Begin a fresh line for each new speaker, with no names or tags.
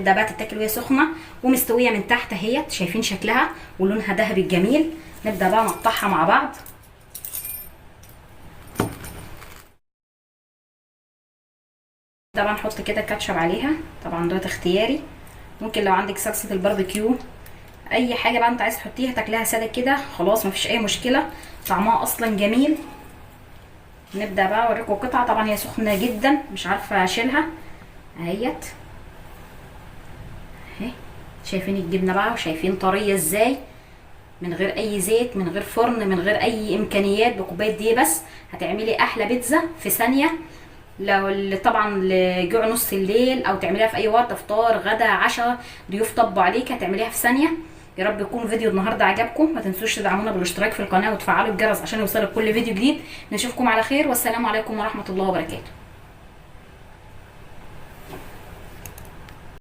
نبدا بقى تتاكل وهي سخنة ومستويه من تحت اهيت، شايفين شكلها ولونها ذهبي الجميل. نبدا بقى نقطعها مع بعض. طبعا نحط كده كاتشب عليها، طبعا دوت اختياري، ممكن لو عندك صلصه الباربيكيو اي حاجة بقى انت عايز تحطيها تاكلها ساده كده خلاص، مفيش اي مشكلة، طعمها اصلا جميل. نبدا بقى اوريكم القطعة. طبعا هي سخنة جدا مش عارفه اشيلها اهيت اهي، شايفين الجبنة بقى وشايفين طرية ازاي، من غير اي زيت، من غير فرن، من غير اي امكانيات، بكوبايه دقيق بس هتعملي احلى بيتزا في ثانية. لو طبعا لجوع نص الليل او تعمليها في اي وقت، افطار غدا عشاء، ضيوف طبوا عليك، هتعمليها في ثانية. يا رب يكون فيديو النهارده عجبكم، ما تنسوش تدعمونا بالاشتراك في القناة وتفعلوا الجرس عشان يوصلك كل فيديو جديد. نشوفكم على خير، والسلام عليكم ورحمة الله وبركاته.